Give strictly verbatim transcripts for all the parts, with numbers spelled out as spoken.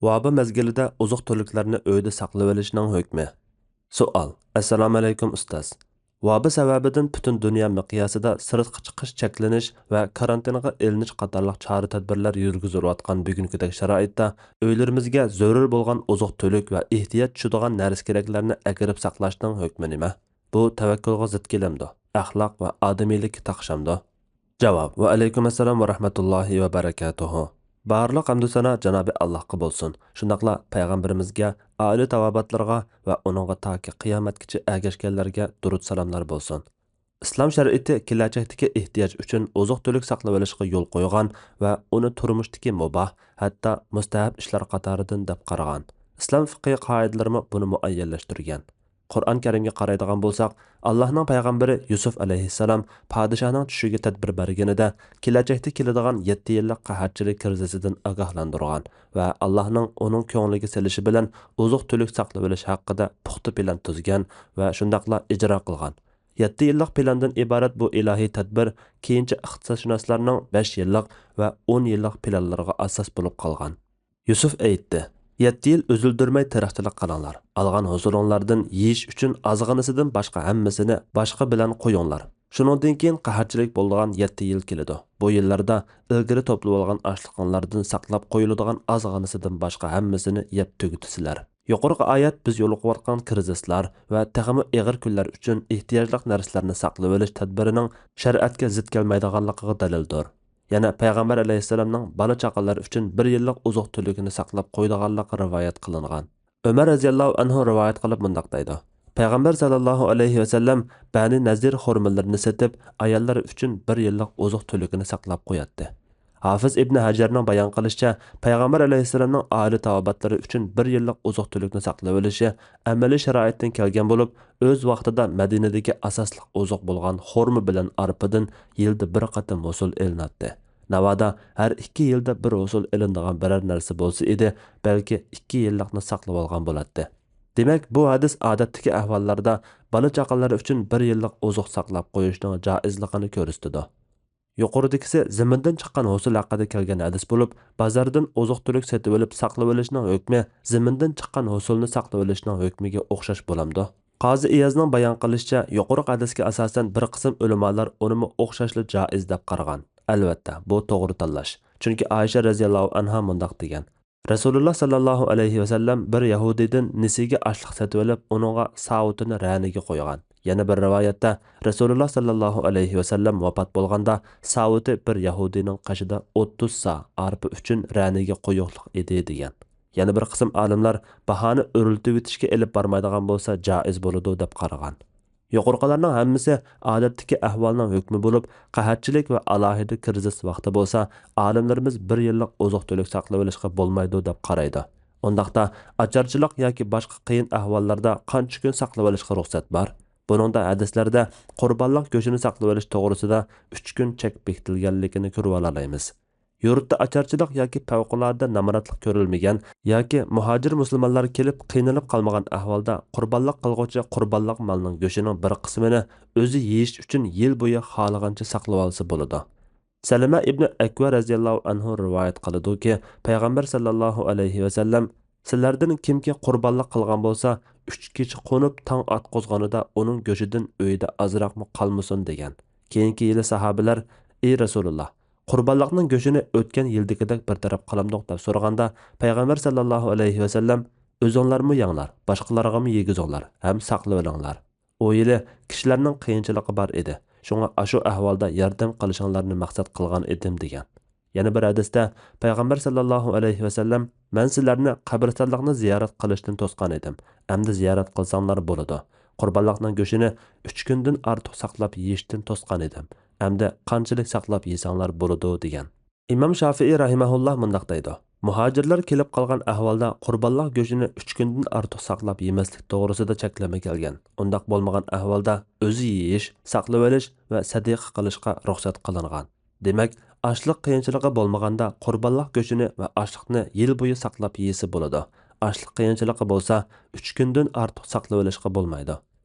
ۋابا مەزگىلىدە ئوزۇق-تۈلۈكلەرنى ئۆيدە ساقلىۋېلىشنىڭ ھۆكمى. سوئال. ئەسسالامۇئەلەيكۇم ئۇستاز. ۋابا سەۋەبىدىن پۈتۈن دۇنيا مىقياسىدا سىرتقا چىقىش چەكلىنىش ۋە كارانتىنغا ئېلىنىش قاتارلىق چارە-تەدبىرلەر يۈرگۈزۈلۈۋاتقان بۈگۈنكىدەك شارائىتتا ئۆيلىرىمىزگە زۆرۈر بولغان ئوزۇق-تۈلۈك ۋە ئېھتىياج چۈشىدىغان نەرسە-كېرەكلەرنى ئەكىرىپ ساقلاشنىڭ ھۆكمى نېمە؟ بۇ تەۋەككۈلغا زىت كېلەمدۇ؟ ئەخلاق ۋە ئادىمىيلىككە تاقىشامدۇ؟ جاۋاب. ۋەئەلەيكۇم ئەسسالام ۋە رەھمەتۇللاھى ۋە بەرەكاتۇھۇ. بارلىق ھەمدۇسانا جانابى ئاللاھقا بولسۇن. شۇنداقلا پەيغەمبىرىمىزگە، ئائىلە تاۋابىئاتلىرىغا ۋە ئۇنىڭغا تاكى قىيامەتكىچە ئەگەشكەنلەرگە دۇرۇت سالاملار بولسۇن. ئىسلام شەرىئىتى كېلەچەكتىكى ئېھتىياج ئۈچۈن ئوزۇق-تۈلۈك ساقلىۋېلىشقا يول قويغان ۋە ئۇنى تۇرمۇشتىكى مۇباھ، ھەتتا مۇستەھەب ئىشلار قاتارىدىن دەپ قارىغان. ئىسلام فىقھى قائىدىلىرىمۇ بۇنى مۇئەييەنلەشتۈرگەن. قۇرئان كەرىمگە قارايدىغان بولساق، ئاللاھنىڭ پەيغەمبىرى يۈسۈف ئەلەيھىسسالام پادىشاھنىڭ چۈشىگە تەدبىر بەرگىنىدە، كېلەچەكتە كېلىدىغان يەتتە يىللىق قەھەتچىلىك كىرىزىسىدىن ئاگاھلاندۇرغان ۋە ئاللاھنىڭ ئۇنىڭ كۆڭلىگە سېلىشى بىلەن ئوزۇق-تۈلۈك ساقلىۋېلىش ھەققىدە پۇختا پىلان تۈزگەن ۋە شۇنداقلا ئىجرا قىلغان. يەتتە يىللىق پىلاندىن ئىبارەت بۇ ئىلاھىي تەدبىر كېيىنچە ئىقتىسادشۇناسلارنىڭ بەش يىللىق ۋە ئون يىللىق پىلانلىرىغا ئاساس بولۇپ قالغان. يۈسۈف ئېيتتى، يەتتە يىل ئۈزۈلدۈرمەي تىرىكچىلىك قىلىڭلار. ئالغان ھوسۇلۇڭلاردىن يېيىش ئۈچۈن ئازغىنىسىدىن باشقا ھەممىسىنى باشقا بىلەن قويۇڭلار. شۇنىڭدىن كېيىن قەھەتچىلىك بولىدىغان يەتتە يىل كېلىدۇ. بۇ يىللاردا ئىلگىرى توپلىۋالغان ئاشلىقىڭلاردىن ساقلاپ قويۇلىدىغان ئازغىنىسىدىن باشقا ھەممىسىنى يەپ تۈگىتىسىلەر. يۇقىرىقى ئايەت بىز يولۇقۇۋاتقان كىرىزىسلار ۋە تېخىمۇ ئېغىر كۈنلەر ئۈچۈن ئېھتىياجلىق نەرسىلەرنى ساقلىۋېلىش تەدبىرىنىڭ شەرىئەتكە زىت كەلمەيدىغانلىقىغا دەلىلدۇر. يەنە پەيغەمبەر ئەلەيھىسسالامنىڭ بالا-چاقىلىرى ئۈچۈن بىر يىللىق ئوزۇق-تۈلۈكىنى ساقلاپ قويىدىغانلىقى رىۋايەت قىلىنغان. ئۆمەر رەزىياللاھۇ ئەنھۇ رىۋايەت قىلىپ مۇنداق دەيدۇ، پەيغەمبەر ساللاللاھۇ ئەلەيھى ۋەسەللەم بەنى نەزىر خورمىلىرىنى سېتىپ، ئاياللىرى ئۈچۈن بىر يىللىق ئوزۇق-تۈلۈكىنى ساقلاپ قوياتتى. ھافىز ئىبنى ھەجەرنىڭ بايان قىلىشىچە، پەيغەمبەر ئەلەيھىسسالامنىڭ ئائىلە تاۋابىئاتلىرى ئۈچۈن بىر يىللىق ئوزۇق-تۈلۈكنى ساقلىۋېلىشى ئەمەلىي شارائىتتىن كەلگەن بولۇپ، ئۆز ۋاقتىدا مەدىنىدىكى ئاساسلىق ئوزۇق بولغان خورما بىلەن ئارپىدىن يىلدا بىر قېتىم ھوسۇل ئېلىناتتى. ناۋادا ھەر ئىككى يىلدا بىر ھوسۇل ئېلىنىدىغان بىرەر نەرسە بولسا ئىدى، بەلكى ئىككى يىللىقنى ساقلىۋالغان بولاتتى. دېمەك، بۇ ھەدىس ئادەتتىكى ئەھۋاللاردا بالا-چاقىلار ئۈچۈن بىر يىللىق ئوزۇق ساقلاپ قويۇشنىڭ جائىزلىقىنى كۆرسىتىدۇ. يۇقىرىدىكىسى زېمىندىن چىققان ھوسۇل ھەققىدە كەلگەن ھەدىس بولۇپ، بازاردىن ئوزۇق-تۈلۈك سېتىۋېلىپ ساقلىۋېلىشنىڭ ھۆكمى زېمىندىن چىققان ھوسۇلنى ساقلىۋېلىشنىڭ ھۆكمىگە ئوخشاش بولامدۇ؟ قازى ئىيازنىڭ بايان قىلىشىچە، يۇقىرىقى ھەدىسكە ئاساسەن بىر قىسىم ئۆلىمالار ئۇنىمۇ ئوخشاشلا جائىز دەپ قارىغان. ئەلۋەتتە، بۇ توغرا تاللاش. چۈنكى ئائىشە رەزىياللاھۇ ئەنھا مۇنداق دېگەن، رەسۇلۇللا ساللاللاھۇ ئەلەيھى ۋەسەللەم بىر يەھۇدىيدىن نېسىگە ئاشلىق سېتىۋېلىپ، ئۇنىڭغا ساۋۇتىنى رەنىگە قويغان. يەنە بىر رىۋايەتتە، رەسۇلۇللا ساللاللاھۇ ئەلەيھى ۋەسەللەم ۋاپات بولغاندا، ساۋۇتى بىر يەھۇدىينىڭ قېشىدا ئوتتۇز سا ئارپا ئۈچۈن رەنىگە قويۇقلۇق ئىدى، دېگەن. يەنە بىر قىسىم ئالىملار باھانى ئۆرلىتىۋېتىشكە ئېلىپ بارمايدىغان بولسا جائىز بولىدۇ، دەپ قارىغان. يۇقىرىقىلارنىڭ ھەممىسى ئادەتتىكى ئەھۋالنىڭ ھۆكمى بولۇپ، قەھەتچىلىك ۋە ئالاھىدە كىرىزىس ۋاقتى بولسا، ئالىملىرىمىز بىر يىللىق ئوزۇق-تۈلۈك ساقلىۋېلىشقا بولمايدۇ، دەپ قارايدۇ. ئۇنداقتا، ئاچارچىلىق ياكى باشقا قىيىن ئەھۋاللاردا قانچە كۈن ساقلىۋېلىشقا رۇخسەت بار؟ بۇنىڭدا ھەدىسلەردە قۇربانلىق گۆشىنى ساقلىۋېلىش توغرىسىدا ئۈچ كۈن چەك بېكىتىلگەنلىكىنى كۆرۈۋالالايمىز. يۇرتتا ئاچارچىلىق ياكى پەۋقۇلئاددە نامراتلىق كۆرۈلمىگەن ياكى مۇھاجىر مۇسۇلمانلار كېلىپ قىينىلىپ قالمىغان ئەھۋالدا، قۇربانلىق قىلغۇچى قۇربانلىق مالنىڭ گۆشىنىڭ بىر قىسمىنى ئۆزى يېيىش ئۈچۈن يىل بويى خالىغانچە ساقلىۋالسا بولىدۇ. سەلەمە ئىبنى ئەكۋە رەزىياللاھۇ ئەنھۇ رىۋايەت قىلىدۇكى، پەيغەمبەر ساللاللاھۇ ئەلەيھى ۋەسەللەم، سىلەردىن كىمكى قۇربانلىق قىلغان بولسا، ئۈچ كېچە قونۇپ، تاڭ ئاتقۇزغىنىدا ئۇنىڭ گۆشىدىن ئۆيىدە ئازراقمۇ قالمىسۇن، دېگەن. كېيىنكى يىلى ساھابىلەر، ئى رەسۇلۇللا، قۇربانلىقنىڭ گۆشىنى ئۆتكەن يىلدىكىدەك بىر تەرەپ قىلامدۇق؟ دەپ سورىغاندا، پەيغەمبەر ساللاللاھۇ ئەلەيھى ۋەسەللەم، ئۆزۈڭلارمۇ يەڭلار، باشقىلارغىمۇ يېگۈزۈڭلار ھەم ساقلىۋېلىڭلار. ئۇ يىلى كىشىلەرنىڭ قىيىنچىلىقى بار ئىدى، شۇڭا ئاشۇ ئەھۋالدا ياردەم قىلىشىڭلارنى مەقسەت قىلغان ئىدىم، دېگەن. يەنە بىر ھەدىستە پەيغەمبەر ساللاللاھۇ ئەلەيھى ۋەسەللەم، مەن سىلەرنى قەبرىستانلىقنى زىيارەت قىلىشتىن توسقان ئىدىم، ئەمدى زىيارەت قىلساڭلار بولىدۇ. قۇربانلىقنىڭ گۆشىنى ئۈچ كۈندىن ئارتۇق ساقلاپ يېيىشتىن توسقان ئىدىم، ئەمدى قانچىلىك ساقلاپ يېسەڭلار بولىدۇ، دېگەن. ئىمام شافىئىي رەھىمەھۇللا مۇنداق دەيدۇ، مۇھاجىرلار كېلىپ قالغان ئەھۋالدا قۇربانلىق گۆشىنى ئۈچ كۈندىن ئارتۇق ساقلاپ يېمەسلىك توغرىسىدا چەكلىمە كەلگەن. ئۇنداق بولمىغان ئەھۋالدا ئۆزى يېيىش، ساقلىۋېلىش ۋە سەدىقە قىلىشقا رۇخسەت قىلىنغان. دېمەك، ئاشلىق قىيىنچىلىقى بولمىغاندا قۇربانلىق گۆشىنى ۋە ئاشلىقنى يىل بويى ساقلاپ يېسە بولىدۇ. ئاشلىق قىيىنچىلىقى بولسا، ئۈچ كۈندىن ئارتۇق ساقلىۋېلىشقا بولمايدۇ.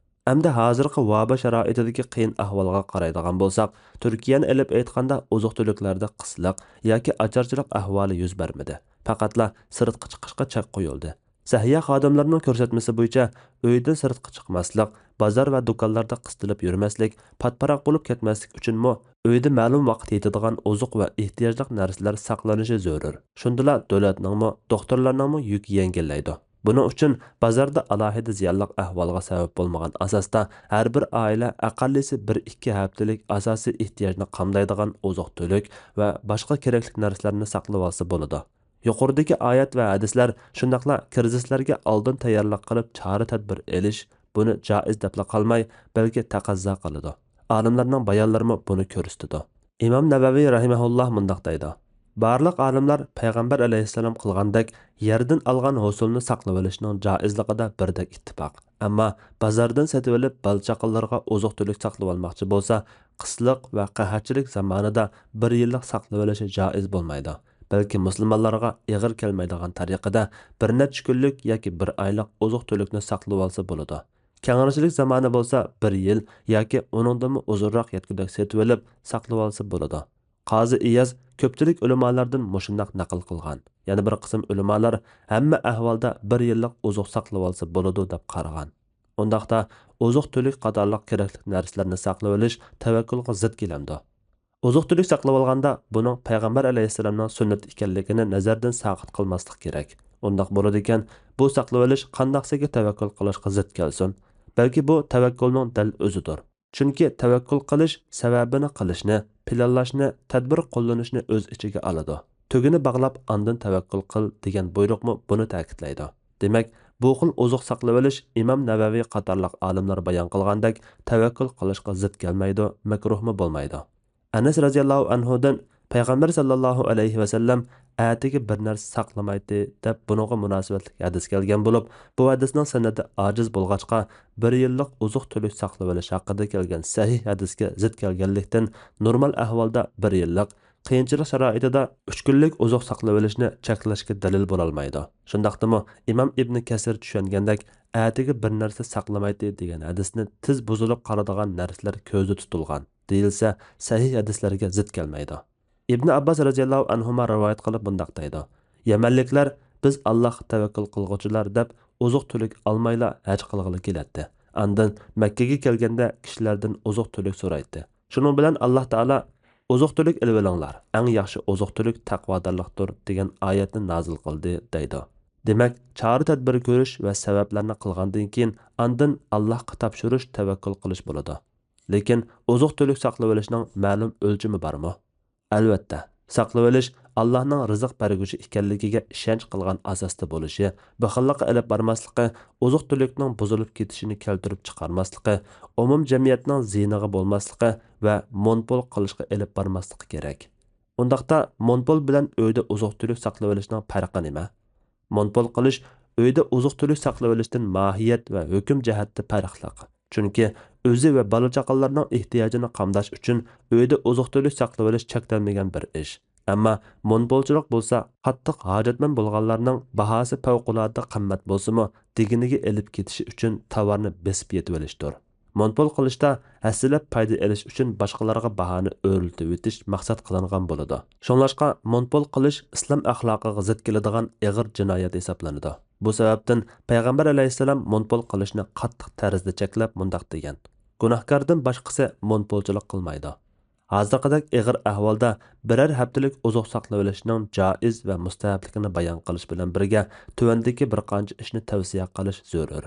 ئەمدى ھازىرقى ۋابا شارائىتىدىكى قىيىن ئەھۋالغا قارايدىغان بولساق، تۈركىيەنى ئېلىپ ئېيتقاندا، ئوزۇق-تۈلۈكلەردە قىسلىق ياكى ئاچارچىلىق ئەھۋالى يۈز بەرمىدى. پەقەتلا سىرتقا چىقىشقا چەك قويۇلدى. سەھىيە خادىملىرىنىڭ كۆرسەتمىسى بويىچە، ئۆيدىن سىرتقا چىقماسلىق، بازار ۋە دۇكانلاردا قىستىلىپ يۈرمەسلىك، پاتپاراق بولۇپ كەتمەسلىك ئۈچۈنمۇ ئۆيدە مەلۇم ۋاقىت يېتىدىغان ئوزۇق ۋە ئېھتىياجلىق نەرسىلەر ساقلىنىشى زۆرۈر. شۇندىلا دۆلەتنىڭمۇ، دوختۇرلارنىڭمۇ يۈكى يەڭگىللەيدۇ. بۇنىڭ ئۈچۈن بازاردا ئالاھىدە زىيانلىق ئەھۋالغا سەۋەب بولمىغان ئاساستا، ھەر بىر ئائىلە ئەقەللىسى بىر ئىككى ھەپتىلىك ئاساسىي ئېھتىياجنى قامدايدىغان ئوزۇق-تۈلۈك ۋە باشقا كېرەكلىك نەرسىلەرنى ساقلىۋالسا بولىدۇ. يۇقىرىدىكى ئايەت ۋە ھەدىسلەر، شۇنداقلا كىرىزىسلەرگە ئالدىن تەييارلىق قىلىپ چارە-تەدبىر ئېلىش، بۇنى جائىز دەپلا قالماي، بەلكى تەقەززا قىلىدۇ. ئالىملارنىڭ بايانلىرىمۇ بۇنى كۆرسىتىدۇ. ئىمام نەۋەۋى رەھىمەھۇللاھ مۇنداق دەيدۇ: بارلىق ئالىملار پەيغەمبەر ئەلەيھىسسالام قىلغاندەك يەردىن ئالغان ھوسۇلنى ساقلىۋېلىشنىڭ جائىزلىقىدا بىردەك ئىتتىپاق. ئەمما بازاردىن سېتىۋېلىپ بالا-چاقىلىرىغا ئوزۇق-تۈلۈك ساقلىۋالماقچى بولسا، قىسلىق ۋە قەھەتچىلىك زامانىدا بىر يىللىق ساقلىۋېلىشى جائىز بولمايدۇ، بەلكى مۇسۇلمانلارغا ئېغىر كەلمەيدىغان تەرىقىدە بىر نەچچە كۈنلۈك ياكى بىر ئايلىق ئوزۇق-تۈلۈكنى ساقلىۋالسا بولىدۇ. كەڭرىچىلىك زامانى بولسا بىر يىل ياكى ئۇنىڭدىنمۇ ئۇزۇنراق يەتكۈدەك سېتىۋېلىپ ساقلىۋالسا بولىدۇ. قازى ئىياز كۆپچىلىك ئۆلىمالاردىن مۇشۇنداق نەقىل قىلغان. يەنە بىر قىسىم ئۆلىمالار ھەممە ئەھۋالدا بىر يىللىق ئوزۇق ساقلىۋالسا بولىدۇ دەپ قارىغان. ئۇنداقتا ئوزۇق-تۈلۈك قاتارلىق كېرەكلىك نەرسىلەرنى ساقلىۋېلىش تەۋەككۈلگە زىت كېلەمدۇ؟ ئوزۇق-تۈلۈك ساقلىۋالغاندا بۇنىڭ پەيغەمبەر ئەلەيھىسسالامنىڭ سۈننىتى ئىكەنلىكىنى نەزەردىن ساقىت قىلماسلىق كېرەك. ئۇنداق بولىدىكەن، بۇ ساقلىۋېلىش قانداقسىگە تەۋەككۈل قىلىشقا زىت كەلسۇن؟ بەلكى بۇ تەۋەككۈلنىڭ دەل ئۆزىدۇر. چۈنكى تەۋەككۈل قىلىش سەۋەبىنى قىلىشنى، پىلانلاشنى، تەدبىر قوللىنىشنى ئۆز ئىچىگە ئالىدۇ. تۈگىنى باغلاپ، ئاندىن تەۋەككۈل قىل دېگەن بۇيرۇقمۇ بۇنى تەكىتلەيدۇ. دېمەك، بۇ خىل ئوزۇق ساقلىۋېلىش ئىمام نەۋەۋى قاتارلىق ئالىملار بايان قىلغاندەك تەۋەككۈل قىلىشقا زىت كەلمەيدۇ، مەكرۇھمۇ بولمايدۇ. ئەنەس رەزىياللاھۇ ئەنھۇدىن پەيغەمبەر ساللاللاھۇ ئەلەيھى ۋەسەللەم ئەتىگە بىر نەرسە ساقلىمايتتى دەپ بۇنىڭغا مۇناسىۋەتلىك ھەدىس كەلگەن بولۇپ، بۇ ھەدىسنىڭ سەنىدى ئاجىز بولغاچقا، بىر يىللىق ئوزۇق-تۈلۈك ساقلىۋېلىش ھەققىدە كەلگەن سەھىھ ھەدىسكە زىت كەلگەنلىكتىن، نورمال ئەھۋالدا بىر يىللىق، قىيىنچىلىق شارائىتىدا ئۈچ كۈنلۈك ئوزۇق ساقلىۋېلىشنى چەكلەشكە دەلىل بولالمايدۇ. شۇنداقتىمۇ ئىمام ئىبنى كەسىر چۈشەنگەندەك، ئەتىگە بىر نەرسە ساقلىمايتتى دېگەن ھەدىسنى تىز بۇزۇلۇپ قالىدىغان نەرسىلەر كۆزدە تۇتۇلغان دېيىلسە، سەھىھ ھەدىسلەرگە زىت كەلمەيدۇ. ئىبنى ئابباس رەزىياللاھۇ ئەنھۇما رىۋايەت قىلىپ مۇنداق دەيدۇ: يەمەنلىكلەر «بىز ئاللاھقا تەۋەككۈل قىلغۇچىلار» دەپ، ئوزۇق-تۈلۈك ئالمايلا ھەج قىلغىلى كېلەتتى. ئاندىن مەككىگە كەلگەندە كىشىلەردىن ئوزۇق-تۈلۈك سورايتتى. شۇنىڭ بىلەن ئاللاھ تائالا «ئوزۇق-تۈلۈك ئېلىۋېلىڭلار، ئەڭ ياخشى ئوزۇق-تۈلۈك تەقۋادارلىقتۇر» دېگەن ئايەتنى نازىل قىلدى، دەيدۇ. دېمەك، چارە-تەدبىر كۆرۈش ۋە سەۋەبلەرنى قىلغاندىن كېيىن، ئاندىن ئاللاھقا تاپشۇرۇش تەۋەككۈل قىلىش بولىدۇ. لېكىن ئوزۇق-تۈلۈك ساقلىۋېلىشنىڭ مەلۇم ئۆلچىمى بارمۇ؟ ئەلۋەتتە، ساقلىۋېلىش ئاللاھنىڭ رىزىق بەرگۈچى ئىكەنلىكىگە ئىشەنچ قىلغان ئاساستا بولۇشى، بېخىللىققا ئېلىپ بارماسلىقى، ئوزۇق-تۈلۈكنىڭ بۇزۇلۇپ كېتىشىنى كەلتۈرۈپ چىقارماسلىقى، ئومۇم جەمئىيەتنىڭ زىيىنىغا بولماسلىقى ۋە مونوپول قىلىشقا ئېلىپ بارماسلىقى كېرەك. ئۇنداقتا مونوپول بىلەن ئۆيدە ئوزۇق-تۈلۈك ساقلىۋېلىشنىڭ پەرقى نېمە؟ مونوپول قىلىش ئۆيدە ئوزۇق-تۈلۈك ساقلىۋېلىشتىن ماھىيەت ۋە ھۆكۈم جەھەتتە پەرقلىق. چۈنكى ئۆزى ۋە بالا-چاقىلارنىڭ ئېھتىياجىنى قامداش ئۈچۈن ئۆيدە ئوزۇق-تۈلۈك ساقلىۋېلىش چەكلەنمىگەن بىر ئىش. ئەمما مونوپولچىلىق بولسا، قاتتىق ھاجەتمەن بولغانلارنىڭ باھاسى پەۋقۇلئاددە قىممەت بولسىمۇ، دېگىنىگە ئېلىپ كېتىشى ئۈچۈن تاۋارنى بېسىپ يېتىۋېلىشتۇر. مونوپول قىلىشتا ھەسسىلەپ پايدا ئېلىش ئۈچۈن باشقىلارغا باھانى ئۆرلىتىۋېتىش مەقسەت قىلىنغان بولىدۇ. شۇڭلاشقا مونوپول قىلىش ئىسلام ئەخلاقىغا زىت كېلىدىغان ئېغىر جىنايەت ھېسابلىنىدۇ. بۇ سەۋەبتىن پەيغەمبەر ئەلەيھىسسالام مونوپول قىلىشنى قاتتىق تەرزدە چەكلەپ مۇنداق دېگەن: «گۇناھكاردىن باشقىسى مونوپولچىلىق قىلمايدۇ.» ھازىرقىدەك ئېغىر ئەھۋالدا بىرەر ھەپتىلىك ئوزۇق ساقلىۋېلىشنىڭ جائىز ۋە مۇستەھەپلىكىنى بايان قىلىش بىلەن بىرگە، تۆۋەندىكى بىر قانچە ئىشنى تەۋسىيە قىلىش زۆرۈر.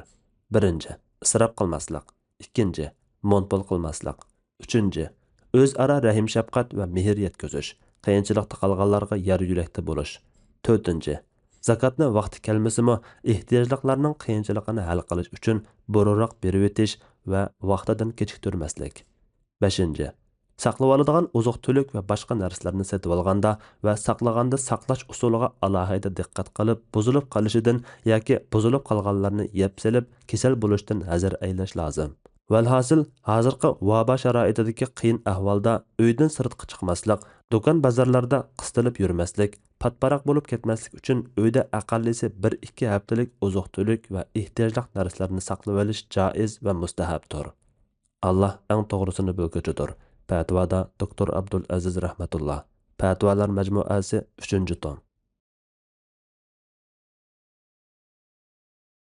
بىرىنچى، ئىسراپ قىلماسلىق. ئىككىنچى، مونوپول قىلماسلىق. ئۈچىنچى، ئۆزئارا رەھىم-شەپقەت ۋە مېھىر يەتكۈزۈش، قىيىنچىلىقتا قالغانلارغا يار-يۆلەكتە بولۇش. تۆتىنچى، زاكاتنى ۋاقتى كەلمىسىمۇ، ئېھتىياجلىقلارنىڭ قىيىنچىلىقىنى ھەل قىلىش ئۈچۈن بۇرۇنراق بېرىۋېتىش ۋە ۋاقتىدىن كېچىكتۈرمەسلىك. بەشىنچى، ساقلىۋالىدىغان ئوزۇق-تۈلۈك ۋە باشقا نەرسىلەرنى سېتىۋالغاندا ۋە ساقلىغاندا ساقلاش ئۇسۇلىغا ئالاھىدە دىققەت قىلىپ، بۇزۇلۇپ قېلىشىدىن ياكى بۇزۇلۇپ قالغانلارنى يەپ سېلىپ، كېسەل بولۇشتىن ھەزەر ئەيلەش لازىم. ۋەلھاسىل، ھازىرقى ۋابا شارائىتىدىكى قىيىن ئەھۋالدا ئۆيدىن سىرتقا چىقماسلىق، دۇكان-بازارلاردا قىستىلىپ يۈرمەسلىك، پاتپاراق بولۇپ كەتمەسلىك ئۈچۈن ئۆيدە ئەقەللىسى بىر-ئىككى ھەپتىلىك ئوزۇق-تۈلۈك ۋە ئېھتىياجلىق نەرسىلەرنى ساقلىۋېلىش جائىز ۋە مۇستەھەپتۇر. ئاللا ئەڭ توغرىسىنى بىلگۈچىدۇر. پەتىۋادا دوكتور ئابدۇل ئەزىز رەھمەتۇللا. پەتىۋالار مەجمۇئەسى، ئۈچىنچى توم.